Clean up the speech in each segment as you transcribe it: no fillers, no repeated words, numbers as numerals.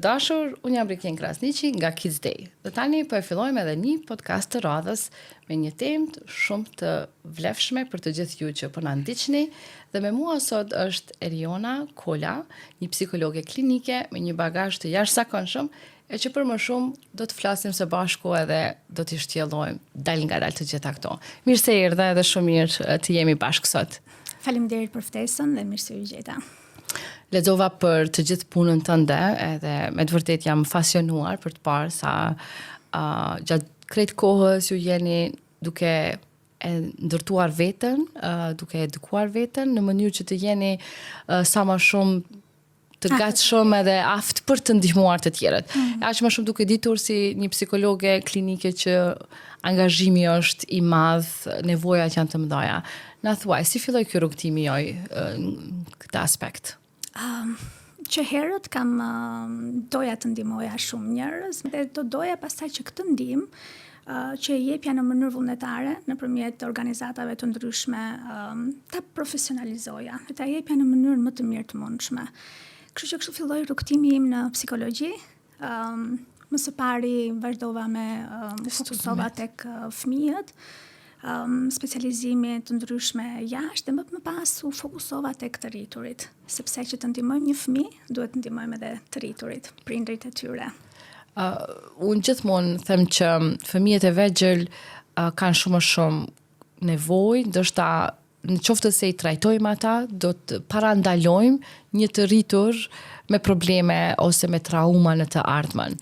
dashur, unë jam Riken Krasniqi nga Kids Day. Dhe tani po e fillojmë edhe një podcast të radhës me një temë shumë të vlefshme për të gjithë ju që po na ndiqni. Dhe me mua sot është Eriona Kola, një psikologe klinike me një bagazh të jashtëzakonshëm e që për më shumë do të flasim së bashku edhe do t'i shtjellojmë dalëngadalë të gjitha këto. Mirë se erdhe edhe shumë mirë të jemi bashkë sot. Faleminderit për ftesën dhe mirë se ju gjeta. Lexova për të gjithë punën tënde edhe me të vërtetë jam fascinuar për të parë sa uh, gjatë krejt kohës ju jeni duke e ndërtuar veten, uh, duke edukuar veten në mënyrë që të jeni uh, sa më shumë të gatshëm edhe aft për të ndihmuar të tjerët. Mm -hmm. Aq më shumë duke ditur si një psikologe klinike që angazhimi është i madh, nevojat janë të mëdha. Na thuaj, si filloi ky rrugëtimi joj në këtë aspekt? Um, që herët kam doja të ndihmoja shumë njerëz dhe do doja pastaj që këtë ndihmë që e jepja në mënyrë vullnetare nëpërmjet organizatave të ndryshme ta profesionalizoja dhe ta jepja në mënyrën më të mirë të mundshme. Kështu që kështu filloi rrugëtimi im në psikologji. Um, më së pari vazhdova me um, fokusova tek fëmijët, um, specializime të ndryshme jashtë dhe më, më pas u fokusova tek të rriturit, sepse që të ndihmojmë një fëmijë, duhet të ndihmojmë edhe të rriturit, prindërit e tyre. Uh, unë gjithmonë them që fëmijët e vegjël uh, kanë shumë më shumë nevojë, ndoshta në qoftë se i trajtojmë ata, do të parandalojmë një të rritur me probleme ose me trauma në të ardhmen.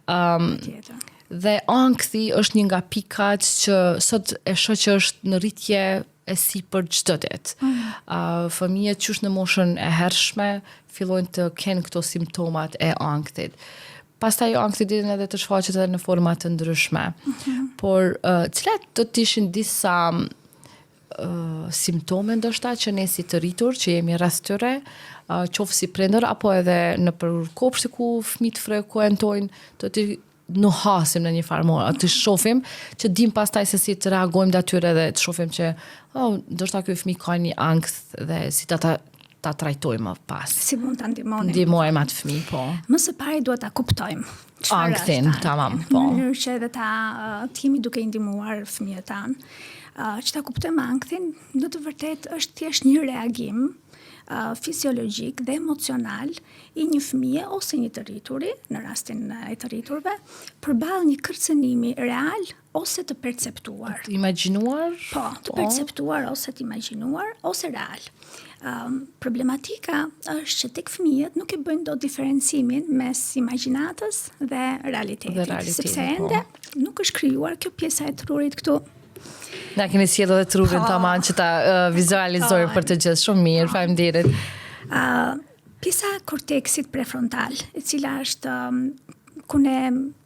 Um, dhe ankthi është një nga pikat që sot e shoh që është në rritje e sipër çdo ditë. Mm. Uh, fëmijët qysh në moshën e hershme fillojnë të kenë këto simptomat e ankthit. Pastaj ankthi din edhe të shfaqet edhe në forma të ndryshme. Mm -hmm. Por uh, cilat do të ishin disa uh, simptome ndoshta që ne si të rritur që jemi rreth tyre, uh, qoftë si prindër apo edhe nëpër kopshte ku fëmijët frekuentojnë, do të nuhasim në një farë mënyre, të shohim që dim pastaj se si të reagojmë ndaj tyre dhe të shohim që oh, ndoshta ky fëmijë ka një ankth dhe si ta ta, ta trajtojmë më pas. Si mund ta ndihmojmë? Ndihmojmë atë fëmijë, po. Më së pari duhet ta kuptojmë. Ankthin, tamam, po. Në mënyrë që edhe ta të jemi duke i ndihmuar fëmijët tanë. Që ta kuptojmë ankthin, në të vërtetë është thjesht një reagim fiziologjik dhe emocional i një fëmije ose një të rrituri, në rastin e të rriturve, përballë një kërcënimi real ose të perceptuar. Të imagjinuar? Po, të po. perceptuar ose të imagjinuar ose real. Um, problematika është që tek fëmijët nuk e bëjnë dot diferencimin mes imagjinatës dhe realitetit, dhe realitetit sepse po. ende nuk është krijuar kjo pjesa e trurit këtu Na keni sjellë edhe trurin po. tamam që ta uh, vizualizojmë për të gjithë. Shumë mirë, po. faleminderit. Uh, pjesa e korteksit prefrontal, e cila është um, ku ne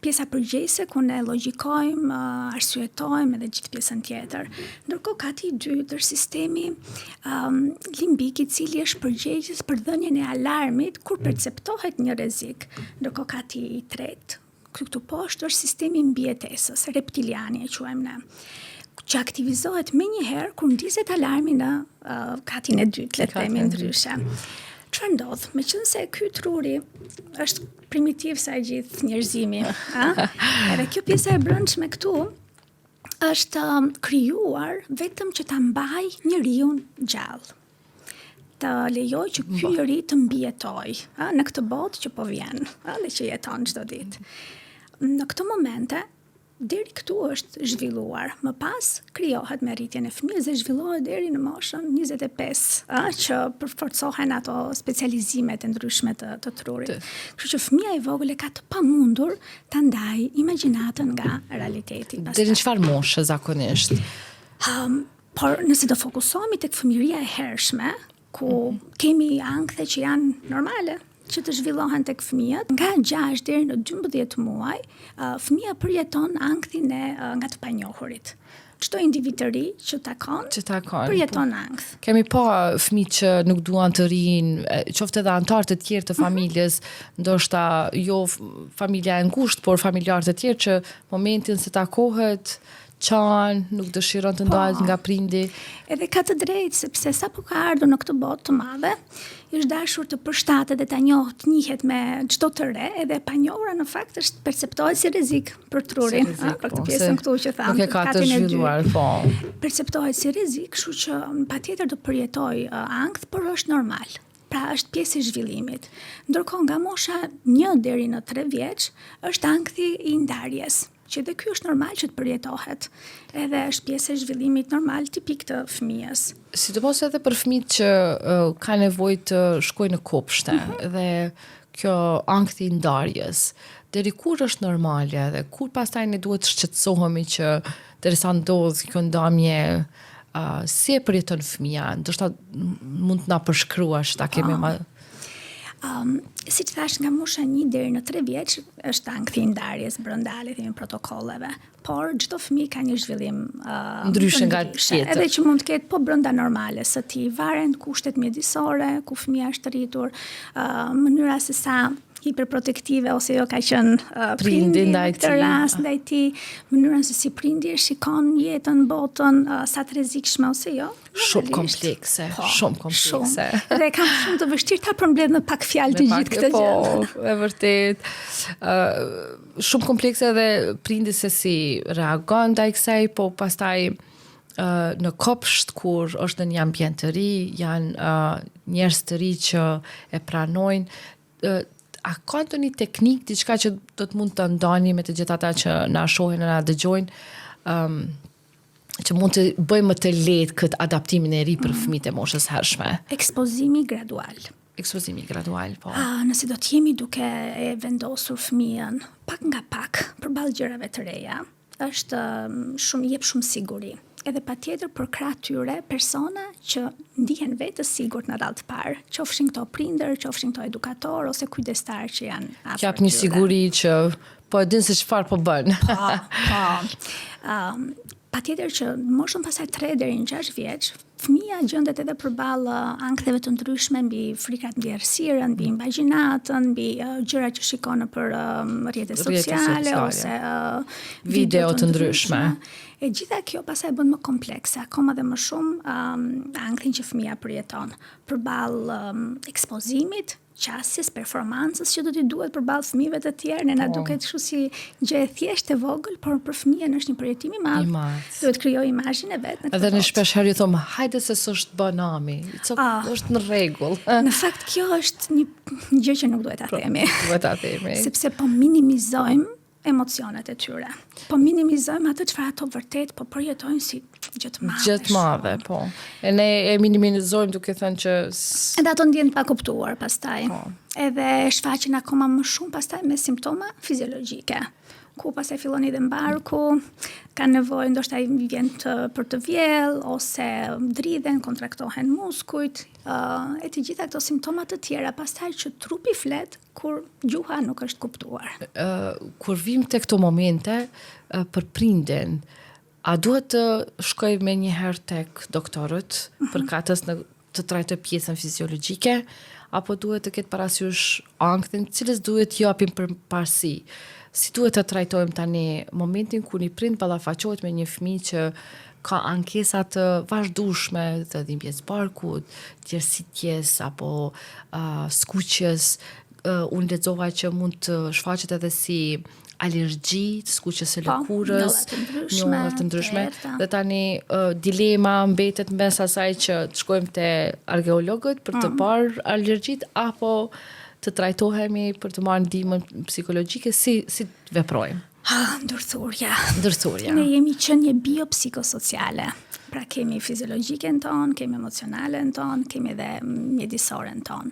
pjesa përgjegjëse, ku ne logjikojmë, uh, arsyetojmë edhe gjithë pjesën tjetër. Ndërkohë kati i dytë është sistemi um, limbik i cili është përgjegjës për dhënien e alarmit kur perceptohet një rrezik. Ndërkohë kati i tretë Ky këtu poshtë është sistemi i mbijetesës, reptiliani e quajmë ne, që aktivizohet menjëherë kur ndizet alarmi në uh, katin e dytë, le të themi ndryshe. Çfarë ndodh? Meqenëse ky truri është primitiv sa i gjithë njerëzimi, ha? Edhe kjo pjesa e brendshme këtu është um, krijuar vetëm që ta mbajë njeriun gjallë. Të lejojë që ky njeri të mbijetojë, ë, në këtë botë që po vjen, ë, dhe që jeton çdo ditë. Në këto momente deri këtu është zhvilluar. Më pas krijohet me rritjen e fëmijës dhe zhvillohet deri në moshën 25, ë, që përforcohen ato specializimet e ndryshme të, të trurit. Kështu që fëmija i vogël e ka të pamundur ta ndajë imagjinatën nga realiteti. Deri në çfarë moshe zakonisht? Um, Por nëse do fokusohemi tek fëmijëria e hershme, ku mm -hmm. kemi ankthe që janë normale, që të zhvillohen tek fëmijët, nga 6 deri në 12 muaj, fëmija përjeton ankthin e nga të panjohurit. Çdo individ të ri që takon, që takon përjeton po. ankth. Kemi pa fëmijë që nuk duan të rrinë, qoftë edhe anëtarë të tjerë të mhm. familjes, mm -hmm. ndoshta jo familja e ngushtë, por familjarë të tjerë që momentin se takohet. Qan, nuk dëshiron të ndahet po, nga prindi. Edhe ka të drejtë, sepse sapo ka ardhur në këtë botë të madhe, i është dashur të përshtatet dhe ta njohë, të njihet me çdo të re, edhe e panjohura në fakt është perceptohet si rrezik për trurin, si rrezik, për këtë po, pjesën këtu që thamë. Nuk e ka të zhvilluar, po. Perceptohet si rrezik, kështu që patjetër do përjetojë uh, ankth, por është normal. Pra është pjesë e zhvillimit. Ndërkohë nga mosha 1 deri në 3 vjeç është ankthi i ndarjes, që dhe ky është normal që të përjetohet. Edhe është pjesë e zhvillimit normal tipik të fëmijës. Sidomos edhe për fëmijët që uh, kanë nevojë të shkojnë në kopshte mm -hmm. dhe kjo ankthi i ndarjes, deri kur është normale dhe kur pastaj ne duhet të shqetësohemi që derisa ndodh kjo ndamje uh, si e përjeton fëmija, ndoshta mund të na përshkruash ta kemi ma Um, siç thashë nga mosha 1 deri në 3 vjeç është ankthi i ndarjes brenda le themi protokolleve. Por çdo fëmijë ka një zhvillim uh, ndryshe nga tjetri. Edhe që mund të ketë po brenda normales së tij, varen kushtet mjedisore ku fëmija është rritur, uh, mënyra se sa hiperprotektive ose jo ka qenë uh, prindi ndaj tij, rast ndaj tij, mënyrën se si prindi e shikon jetën, botën, uh, sa të rrezikshme ose jo. Shumë komplekse, po, shumë komplekse. Shumë. Dhe kam shumë të vështirë ta përmbledh në pak fjalë të gjithë këtë po, gjë. Po, e vërtetë. Uh, shumë komplekse edhe prindi se si reagon ndaj kësaj, po pastaj uh, në kopsht kur është në një ambient të ri, janë uh, njerëz të ri që e pranojnë, a ka ndonjë teknikë, diçka që do të mund të ndani me të gjithë ata që na shohin e na dëgjojnë, um, që mund të bëjë më të lehtë këtë adaptimin e ri për mm. fëmijët e moshës hershme? Ekspozimi gradual. Ekspozimi gradual, po. A, nëse do të jemi duke e vendosur fëmijën pak nga pak përballë gjërave të reja, është shumë jep shumë siguri. Edhe patjetër përkrah tyre persona që ndihen vetë të sigurt në radhë të parë, qofshin këto prindër, qofshin këto edukatorë ose kujdestarë që janë afër. Jap një siguri që po e din se çfarë po bën. Po, po. Um, patjetër që moshën pastaj 3 deri në 6 vjeç, Fëmija gjendet edhe përballë anktheve të ndryshme mbi frikrat mbi errësirën, mbi imagjinatën, mbi uh, gjëra që shikon nëpër um, rrjete sociale, sociale ose uh, video të ndryshme. E gjitha kjo pastaj bën më komplekse, akoma dhe më shumë um, ankthin që fëmija përjeton përballë um, ekspozimit, qasjes, performancës që do t'i duhet përballë fëmijëve të tjerë, ne na po. duket kështu si gjë e thjeshtë e vogël, por për fëmijën është një përjetim i madh. Duhet të krijojë imazhin e vet në këtë. Edhe ne shpesh herë ju thomë, hajde se s'është bë nami. Co ah. është në rregull. Në fakt kjo është një gjë që nuk duhet ta po, themi. Duhet ta themi. Sepse po minimizojmë emocionet e tyre. Po minimizojmë atë çfarë ato vërtet po përjetojnë si gjë të madhe. Gjë të madhe, po. E ne e minimizojmë duke thënë që edhe ato ndjehen të pakuptuar pastaj. Po. Edhe shfaqen akoma më shumë pastaj me simptoma fiziologjike ku pastaj fillon i dhemb barku, kanë nevojë ndoshta i vjen të, për të vjellë ose dridhen, kontraktohen muskujt, uh, e të gjitha këto simptoma të tjera pastaj që trupi flet kur gjuha nuk është kuptuar. Kur vim te këto momente për prindin, a duhet të shkoj menjëherë tek doktorët mm -hmm. përkatës në të trajtoj pjesën fiziologjike, apo duhet të ketë parasysh ankthin, cilës duhet t'i japim përparësi? Si duhet të trajtojmë tani momentin kur një prind ballafaqohet me një fëmijë që ka ankesa të vazhdueshme të dhimbjes barkut, djersitjes apo uh, skuqjes, uh, unë lexova që mund të shfaqet edhe si alergji të skuqjes së po, lëkurës, njolla të ndryshme. Dhe tani uh, dilema mbetet mes asaj që të shkojmë te alergologët për të mm. parë alergjitë apo të trajtohemi për të marrë ndihmën psikologjike si si të veprojmë. Ah, ndërthurja. Ndërthurja. Ne jemi qenie biopsikosociale. Pra kemi fiziologjiken tonë, kemi emocionalen tonë, kemi edhe mjedisoren tonë.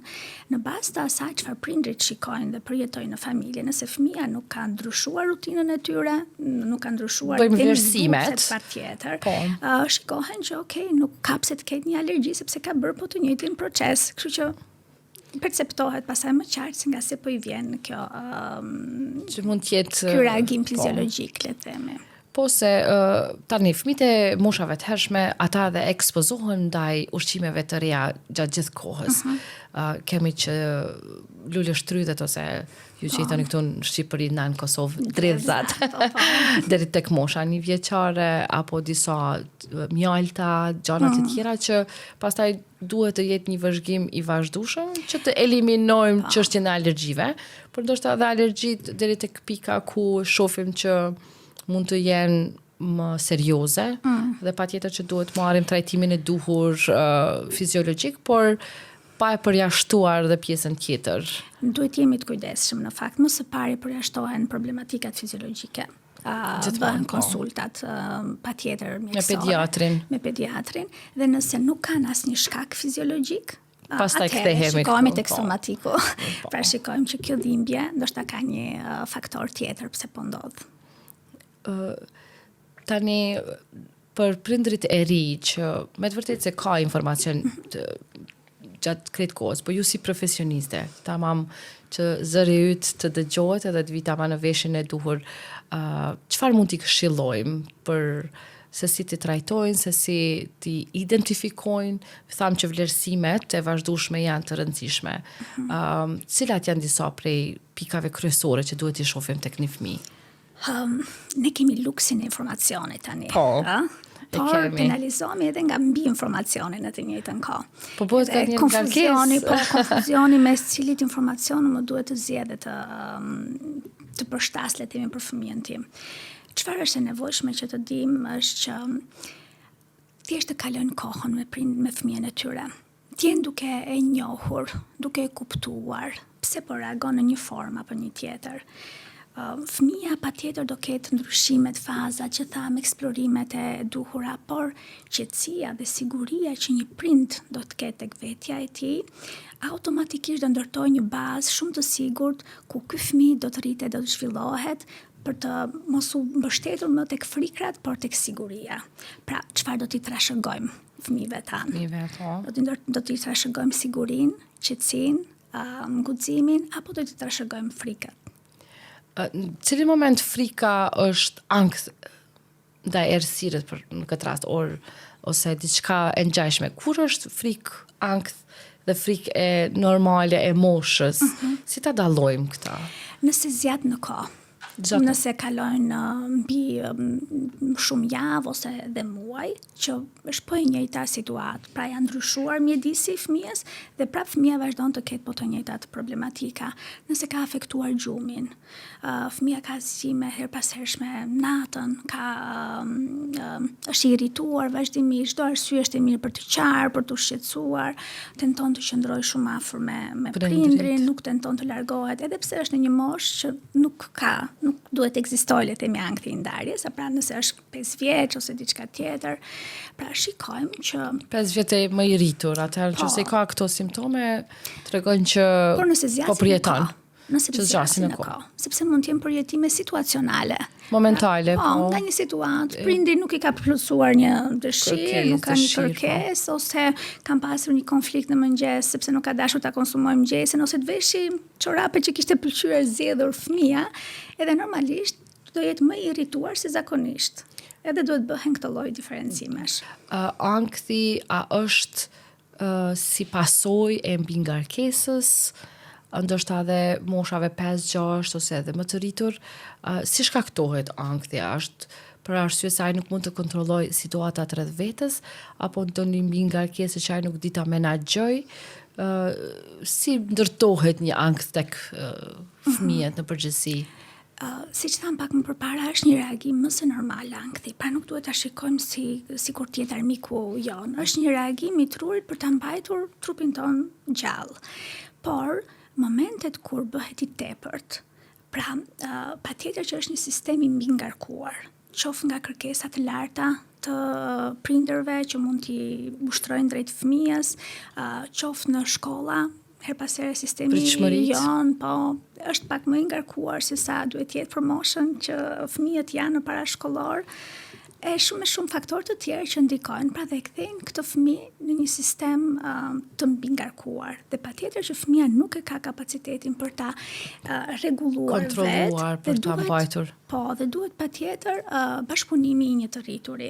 Në bazë të asaj çfarë prindërit shikojnë dhe përjetojnë në familje, nëse fëmija nuk ka ndryshuar rutinën e tyre, nuk ka ndryshuar Bëjmë vlerësimet patjetër. Po. Uh, shikohen që okay, nuk ka pse të ketë një alergji sepse ka bërë po të njëjtin proces. Kështu që perceptohet pastaj më qartë se nga se po i vjen kjo um, që mund të jetë ky reagim po. fiziologjik, le të themi. Po se uh, tani fëmijët e moshave të hershme ata edhe ekspozohen ndaj ushqimeve të reja gjatë gjithë kohës. Uh -huh. uh, kemi që luleshtrydhet ose ju që i thoni këtu në Shqipëri, na në Kosovë, dredhzat. Po, po. Deri tek mosha një vjeçare apo disa mjalta, gjana të mm. tjera që pastaj duhet të jetë një vëzhgim i vazhdueshëm që të eliminojmë po. çështjen e alergjive, por ndoshta edhe alergjitë deri tek pika ku shohim që mund të jenë më serioze mm. dhe patjetër që duhet marrim trajtimin e duhur uh, fiziologjik, por pa e përjashtuar dhe pjesën tjetër. Duhet të jemi të kujdesshëm në fakt, më së pari përjashtohen problematikat fiziologjike. Uh, bëhen po. konsultat uh, patjetër mjekësore. Me pediatrin. Me pediatrin dhe nëse nuk kanë asnjë shkak fiziologjik, pastaj kthehemi shikohemi tek po. somatiku. Po. Pra shikojmë që kjo dhimbje ndoshta ka një uh, faktor tjetër pse po ndodh. Uh, tani për prindrit e ri që me të vërtetë se ka informacion të, gjatë krejt kohës, po ju si profesioniste, tamam që zëri yt të dëgjohet edhe të vijë tamam në veshin e duhur, uh, çfarë mund t'i këshillojmë për se si t'i trajtojnë, se si t'i identifikojnë, thamë që vlerësimet e vazhdueshme janë të rëndësishme. Mm -hmm. um, cilat janë disa prej pikave kryesore që duhet t'i shohim tek një fëmijë? Um, ne kemi luksin e informacionit tani. Po. A? Por penalizohemi edhe nga mbiinformacioni në të njëjtën kohë. Po bëhet ka një konfuzioni, po konfuzioni mes cilit informacion më duhet të zgjedh të të përshtas le të themi për fëmijën tim. Çfarë është e nevojshme që të dimë është që thjesht të kalojnë kohën me prind me fëmijën e tyre. Të jenë duke e njohur, duke e kuptuar pse po reagon në një formë apo një tjetër. Fëmija patjetër do ketë ndryshimet, fazat që thamë, eksplorimet e duhura, por qetësia dhe siguria që një prind do të ketë tek vetja e tij, automatikisht do ndërtojë një bazë shumë të sigurt ku ky fëmijë do të rritet, do të zhvillohet për të mos u mbështetur më tek frikrat, por tek siguria. Pra, çfarë do t'i trashëgojmë fëmijëve tanë? Fëmijëve, po. Do t'i do t'i trashëgojmë sigurinë, qetësinë, um, guximin apo do t'i trashëgojmë frikën? Në cilin moment frika është ankth ndaj errësirës për në këtë rast or ose diçka e ngjashme. Kur është frikë, ankth dhe frikë e normale e moshës, mm -hmm. si ta dallojmë këta? Nëse zgjat në kohë. Zgjat. Nëse kalojnë mbi shumë javë ose dhe muaj, që është po e njëjta situatë, pra janë ndryshuar mjedisi i fëmijës dhe prapë fëmija vazhdon të ketë po të njëjtat problematika. Nëse ka afektuar gjumin, Fëmija ka zgjime herëpashershme natën, ka është i irrituar vazhdimisht, çdo arsye është e mirë për të qarë, për t'u shqetësuar, tenton të qëndrojë shumë afër me me prindrin, nuk tenton të largohet, edhe pse është në një moshë që nuk ka, nuk duhet të ekzistojë le të themi ankthi i ndarjes, pra nëse është 5 vjeç ose diçka tjetër. Pra shikojmë që 5 vjet e më i rritur, atëherë po, nëse ka këto simptome, tregon që por nëse po përjeton. Nëse që zgjasin në kohë, sepse mund të jenë përjetime situacionale. Momentale, po. Po, nga një situatë, prindi nuk i ka plotësuar një dëshirë, nuk ka një po. kërkesë ose kanë pasur një konflikt në mëngjes sepse nuk ka dashur ta konsumojë mëngjesin ose të veshi çorapet që kishte pëlqyer zgjedhur fëmija, edhe normalisht do jetë më i irrituar se zakonisht. Edhe duhet bëhen këto lloj diferencimesh. Uh, ankthi a është si pasojë e mbingarkesës, ndoshta edhe moshave 5, 6 ose edhe më të rritur, si shkaktohet ankthi? A është për arsye se ai nuk mund të kontrollojë situatat rreth vetes apo ndonjë mbingarkesë që ai nuk di ta menaxhojë? Si ndërtohet një ankth tek fëmijët në përgjithësi? Uh, siç thamë pak më përpara, është një reagim më se normal ankthi, pra nuk duhet ta shikojmë si sikur të jetë armiku jonë. Është një reagim i trurit për ta mbajtur trupin tonë gjallë. Por momentet kur bëhet i tepërt, pra uh, patjetër që është një sistem i mbingarkuar, qoftë nga kërkesa të larta të prindërve që mund t'i ushtrojnë drejt fëmijës, uh, qoftë në shkolla, herë pas here sistemi jonë, po, është pak më i ngarkuar se sa duhet të jetë për moshën që fëmijët janë në parashkollor. E shumë e shumë faktorë të tjerë që ndikojnë, pra dhe e kthejnë këtë fëmijë në një sistem uh, të mbingarkuar. Dhe patjetër që fëmija nuk e ka kapacitetin për ta uh, rregulluar kontrolluar, për ta mbajtur. Po, dhe duhet patjetër uh, bashkëpunimi i një të rrituri.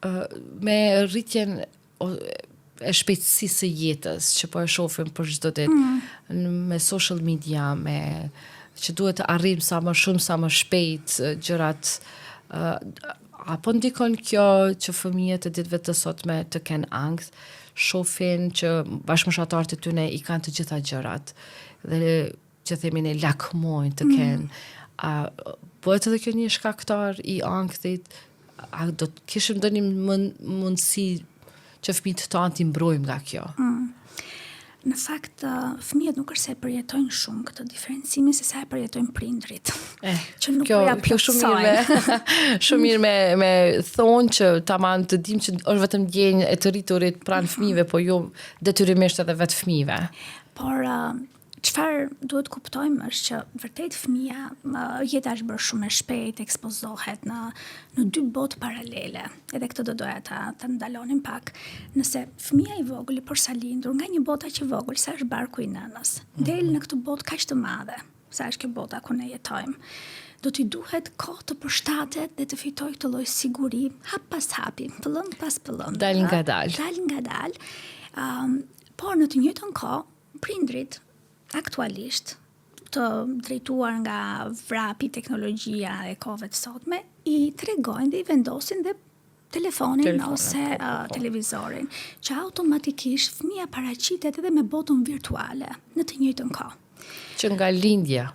Uh, me rritjen e shpejtësisë së jetës që po e shohim për çdo ditë mm. me social media, me që duhet të arrijmë sa më shumë, sa më shpejt gjërat uh, a po ndikon kjo që fëmijët e ditëve të sotme të kenë ankth, shofin që bashkëmoshatarët e tyne i kanë të gjitha gjërat dhe që themi ne lakmojnë të mm. kenë. Mm. A bëhet edhe kjo një shkaktar i ankthit? A do të kishim ndonjë mundësi që fëmijët tanë t'i mbrojmë nga kjo? Mm. Në fakt, fëmijët nuk është se e përjetojnë shumë këtë diferencimin se sa e përjetojnë prindrit. Eh, që nuk kjo, po ja kjo shumë mirë me shumë mirë me me thonë që tamam të dim që është vetëm ndjenjë e të rriturit pranë mm -hmm. fëmijëve, po jo detyrimisht edhe vetë fëmijëve. Por Çfarë duhet kuptojmë është që vërtet fëmija, jeta është bërë shumë e shpejtë, ekspozohet në në dy botë paralele. Edhe këtë do doja ta ta ndalonim pak. Nëse fëmija i vogël i porsalindur nga një botë aq e vogël sa është barku i nënës, del në këtë botë kaq të madhe, sa është kjo bota ku ne jetojmë, do t'i duhet kohë të përshtatet dhe të fitojë këtë lloj siguri hap pas hapi, pëllëmbë pas pëllëmbe. Dalëngadalë. Dalëngadalë. Um, por në të njëjtën kohë, Prindërit aktualisht të drejtuar nga vrapi, teknologjia e kohëve të sotme, i tregojnë dhe i vendosin dhe telefonin, telefonin ose po, po, po. televizorin, që automatikisht fëmija paraqitet edhe me botën virtuale në të njëjtën kohë. Që nga lindja.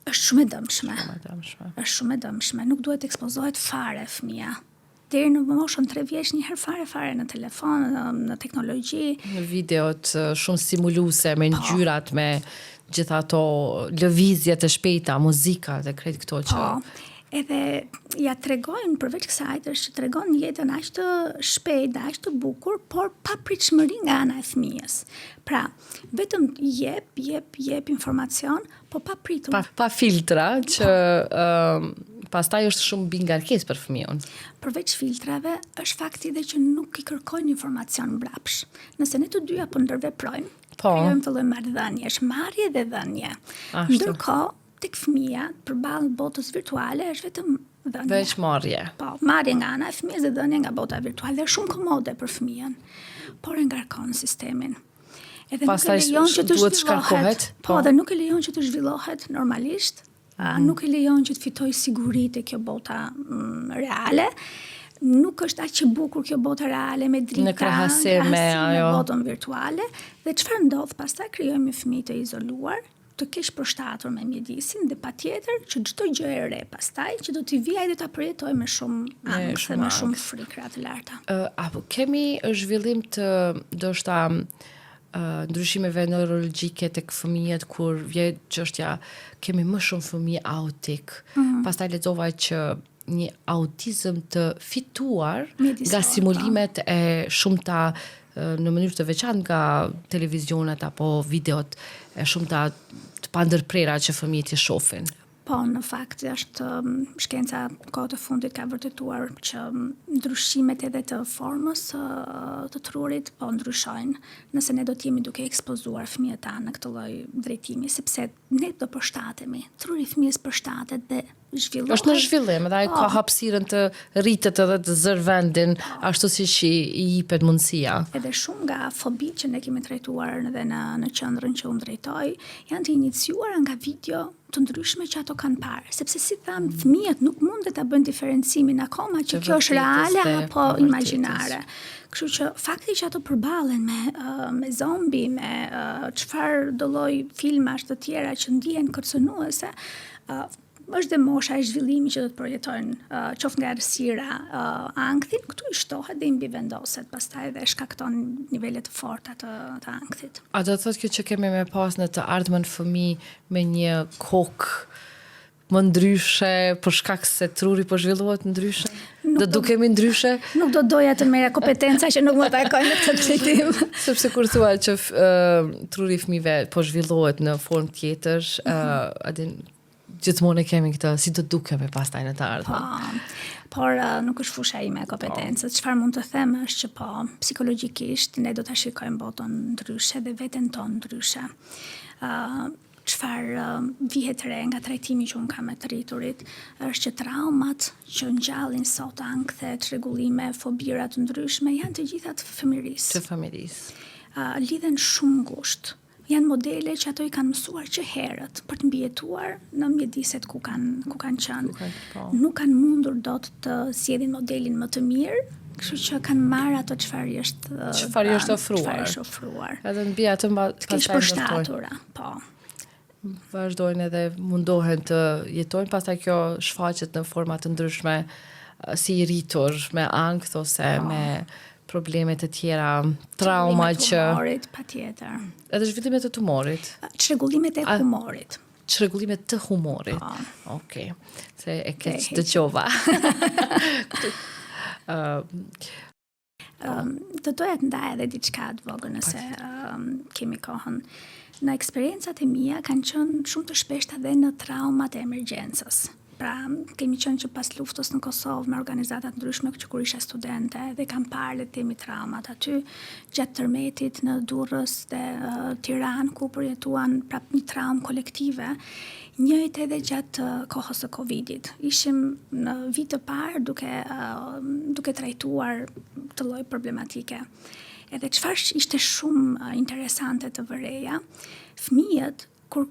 Është shumë e dëmshme. Shumë e dëmshme. Është shumë e dëmshme. Nuk duhet të ekspozohet fare fëmija. Deri në moshën 3 vjeç një herë fare fare në telefon, në, në teknologji. Në videot shumë stimuluese me po. ngjyrat, me gjithë ato lëvizjet e shpejta, muzika dhe krejt këto që po. Edhe ja tregojnë përveç kësaj është që tregon jetën aq të shpejtë dhe aq të bukur, por pa pritshmëri nga ana e fëmijës. Pra, vetëm jep, jep, jep informacion, Po pa pritur. Pa, pa filtra që po. uh, pastaj është shumë mbingarkesë për fëmijën. Përveç filtrave, është fakti dhe që nuk i kërkojnë informacion mbrapsh. Nëse ne të dyja po ndërveprojmë, po. krijojmë këtë lloj marrëdhënie, është marrje dhe dhënie. Ndërkohë, tek fëmija, përballë botës virtuale, është vetëm dhënie. Veç marrje. Po, marrje nga ana e fëmijës dhe dhënie nga bota virtuale. Dhe është shumë komode për fëmijën, por e ngarkon sistemin. Edhe nuk e lejon që të zhvillohet. Po, po, dhe nuk e lejon që të zhvillohet normalisht. Mm. Nuk e lejon që të fitojë siguri te kjo bota mm, reale. Nuk është aq e bukur kjo bota reale me drita, në krahasim me ajo botën virtuale. Dhe çfarë ndodh pastaj krijojmë një fëmijë të izoluar, të keqpërshtatur me mjedisin dhe patjetër që çdo gjë e re pastaj që do t'i vijë ai do ta përjetojë me shumë ankth dhe me shumë frikëra të larta. Uh, apo kemi zhvillim të ndoshta uh, ndryshimeve neurologjike tek fëmijët kur vjen çështja kemi më shumë fëmijë autik. Mm -hmm. Pastaj lexova që një autizëm të fituar nga po. simulimet e shumta në mënyrë të veçantë nga televizionet apo videot e shumta të pandërprera që fëmijët i shohin. Po, në fakt është um, shkenca kohët e fundit ka vërtetuar që um, ndryshimet edhe të formës të trurit po ndryshojnë nëse ne do të jemi duke ekspozuar fëmijët tanë në këtë lloj drejtimi, sepse ne do përshtatemi. Truri i fëmijës përshtatet dhe zhvillohet. Është në zhvillim dhe ai po. ka hapësirën të rritet edhe të zërë vendin po. ashtu siç i, i jepet mundësia. Edhe shumë nga fobitë që ne kemi trajtuar edhe në në qendrën që unë drejtoj, janë të iniciuara nga video të ndryshme që ato kanë parë, sepse si thamë, mm. fëmijët nuk mundet ta bëjnë diferencimin akoma që kjo është reale apo imagjinare. Kështu që fakti që ato përballen me uh, me zombi, me uh, çfarë do lloj filmash të tjera që ndihen kërcënuese, uh, është dhe mosha e zhvillimit që do të përjetojnë uh, qoftë nga errësira uh, ankthin, këtu i shtohet dhe i mbivendoset pastaj dhe shkakton nivele të forta të, të ankthit. A do të thotë kjo që kemi me pas në të ardhmen fëmijë me një kokë më ndryshe për shkak se truri po zhvillohet ndryshe? Nuk do dukemi ndryshe? Nuk do doja të merrja kompetenca që nuk më takojnë në këtë drejtim. Sepse kur thua që uh, truri i fëmijëve po zhvillohet në formë tjetër, mm -hmm. uh, a din. Gjithmonë e kemi këtë, si do dukemi pastaj në të ardhmen. Po, por uh, nuk është fusha ime e kompetencës. Po. Çfarë mund të them është që po, psikologjikisht ne do ta shikojmë botën ndryshe dhe veten tonë ndryshe. Uh, çfarë uh, vihet re nga trajtimi që unë kam me të rriturit, është që traumat që ngjallin sot ankthe, çrregullime, fobira të ndryshme janë të gjitha të fëmijërisë. Të fëmijërisë. Uh, lidhen shumë ngushtë. Janë modele që ato i kanë mësuar që herët për të mbijetuar në mjediset ku kanë ku kanë qenë. Ku po. Nuk kanë mundur dot të zgjedhin modelin më të mirë, kështu që kanë marrë ato çfarë i është çfarë i është ofruar. Çfarë është ofruar. Edhe mbi atë mba pastaj përshtatura, po. Vazhdojnë edhe mundohen të jetojnë, pastaj kjo shfaqet në forma të ndryshme si i rritur me ankth ose po. me probleme të tjera, trauma që... Humorit, patjetër. Edhe zhvillimet e tumorit. Çrregullimet e humorit. Çrregullimet të humorit. Po. Okej. Okay. Se e keq dëgjova. uh, um, do doja të ndaj edhe diçka të vogël nëse um, kemi kohën. Në eksperiencat e mia kanë qenë shumë të shpeshta dhe në traumat e emergjencës. Pra, kemi qenë që pas luftës në Kosovë me organizata të ndryshme që kur isha studente dhe kam parë le të themi traumat aty gjatë tërmetit në Durrës dhe uh, Tiranë ku përjetuan prap një traumë kolektive. Njëjtë edhe gjatë kohës së Covidit. Ishim në vit të parë duke uh, duke trajtuar këtë lloj problematike. Edhe çfarë ishte shumë interesante të vëreja, fëmijët kur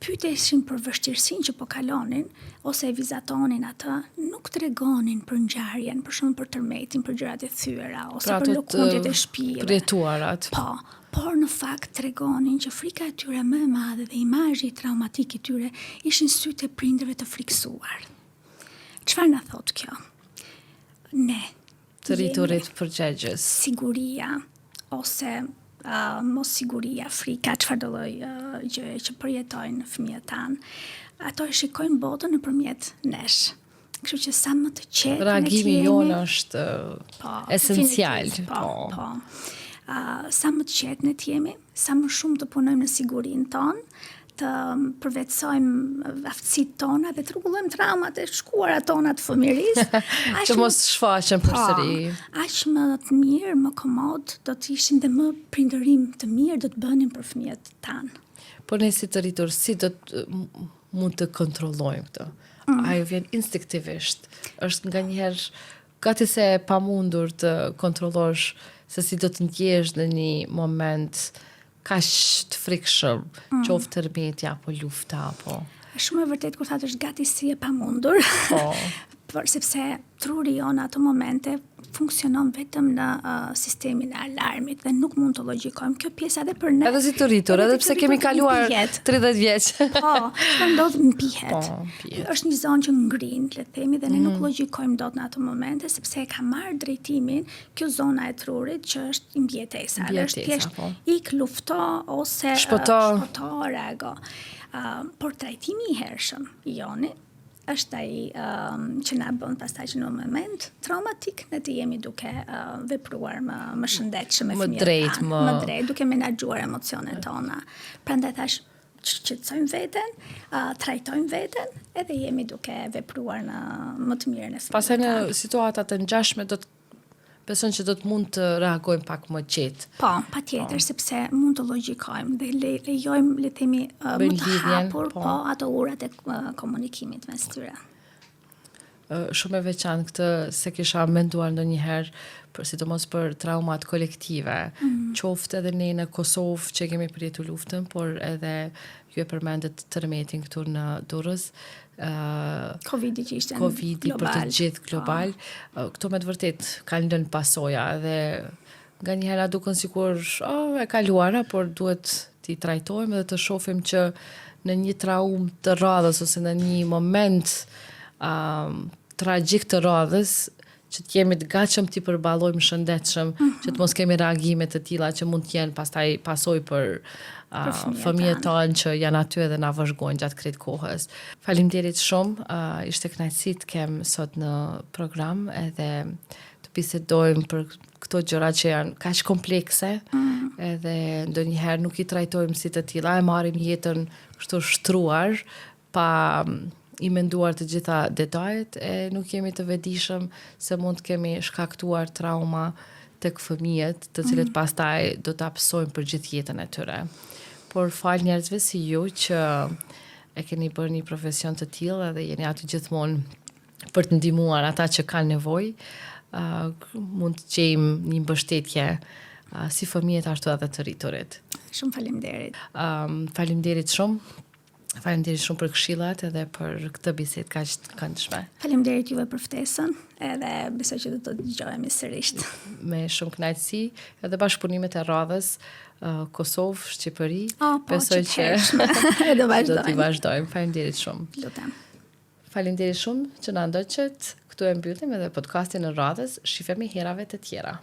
pyeteshin për vështirësinë që po kalonin ose e vizatonin atë, nuk tregonin për ngjarjen, për shembull për tërmetin, për gjërat e thyera ose pra, për lëkundjet e shtëpive. Përjetuarat. Po, por në fakt tregonin që frika e tyre më e madhe dhe imazhi traumatik i tyre ishin sytë e prindërve të frikësuar. Çfarë na thotë kjo? Ne të rriturit përgjegjës. Siguria ose uh, mossiguria, frika, çfarëdo lloj uh, gjëje që përjetojnë fëmijët tanë. Ato e shikojnë botën nëpërmjet nesh. Kështu që sa më të qetë reagimi jonë është po, esencial. Po, po. po. Uh, sa më të qetë ne të jemi, sa më shumë të punojmë në sigurinë tonë, të përvetësojmë aftësitë tona dhe të rregullojmë traumat e shkuara tona të fëmijërisë. Që mos shfaqen po, përsëri. Aq më të mirë, më komod do të ishim dhe më prindërim të mirë do të bënim për fëmijët tanë. Po ne si të rritur, si do të mund të kontrollojmë këtë? Mm. Ajo vjen instinktivisht. Është nganjëherë gati se e pamundur të kontrollosh se si do të ndjehesh në një moment kaq të frikshëm, mm. qoftë tërmeti apo lufta apo. Është shumë e vërtetë kur thatë është gati si e pamundur. Po. Por sepse truri jonë në ato momente funksionon vetëm në uh, sistemin e alarmit dhe nuk mund të logjikojmë. Kjo pjesë edhe për ne. Edhe si të rritur, edhe pse kemi kaluar 30 vjeç. po, çfarë ndodh mpihet. Po, mpihet. Është një zonë që ngrin, le të themi, dhe ne mm. nuk logjikojmë dot në ato momente sepse e ka marrë drejtimin kjo zona e trurit që është mbijetesa, dhe është thjesht po. ik lufto ose shpëto, shpëto reago. Uh, por trajtimi i hershëm i joni është ai um, që na bën pastaj që në moment traumatik ne të jemi duke uh, vepruar më më shëndetshëm me fëmijët. Më drejt, më më drejt, duke menaxhuar emocionet tona. Prandaj thash qetësojmë veten, uh, trajtojmë veten, edhe jemi duke vepruar në më të mirën e fëmijëve. Pastaj në situata të ngjashme do të beson që do të mund të reagojmë pak më qetë. Po, patjetër, po. sepse mund të logjikojmë dhe le, lejojmë, le të themi, uh, më të hapur, po. po, ato urat e komunikimit mes tyre. Shumë e veçantë këtë s'e kisha menduar ndonjëherë, për sidomos për traumat kolektive, mm -hmm. qoftë edhe ne në Kosovë që kemi përjetu luftën, por edhe ju e përmendët tërmetin këtu në Durrës, uh, Covidi që ishte Covidi global. për të gjithë global. Po. Këto me të vërtetë kanë lënë pasoja edhe nganjëherë na duken sikur oh, e kaluara, por duhet t'i trajtojmë dhe të shohim që në një traumë të radhës ose në një moment um, tragjik të radhës që të jemi të gatshëm t'i përballojmë shëndetshëm, mm -hmm. që të mos kemi reagime të tilla që mund të jenë pastaj pasojë për uh, fëmijët tanë që janë aty edhe na vëzhgojnë gjatë krejt kohës. Faleminderit shumë, uh, ishte kënaqësi të kem sot në program edhe të bisedojmë për këto gjëra që janë kaq komplekse, mm. edhe ndonjëherë nuk i trajtojmë si të tilla, e marrim jetën kështu shtruar, pa i menduar të gjitha detajet e nuk jemi të vetëdijshëm se mund të kemi shkaktuar trauma tek fëmijët, të cilët pastaj do ta pësojnë për gjithë jetën e tyre. Por falë njerëzve si ju që e keni bërë një profesion të tillë edhe jeni aty gjithmonë për të ndihmuar ata që kanë nevojë, uh, mund të gjejmë një mbështetje uh, si fëmijët ashtu edhe të rriturit. Shumë faleminderit. Um, faleminderit shumë. Faleminderit shumë për këshillat edhe për këtë bisedë kaq të këndshme. Faleminderit juve për ftesën, edhe besoj që do të dëgjohemi sërish. Me shumë kënaqësi edhe bashkëpunimet e radhës uh, Kosovë, Shqipëri. Oh, po, besoj që do vazhdojmë. Do t'i vazhdojmë. Faleminderit shumë. Lutem. Faleminderit shumë që na ndoqët. Këtu e mbyllim edhe podcastin e radhës. Shifemi herave të tjera.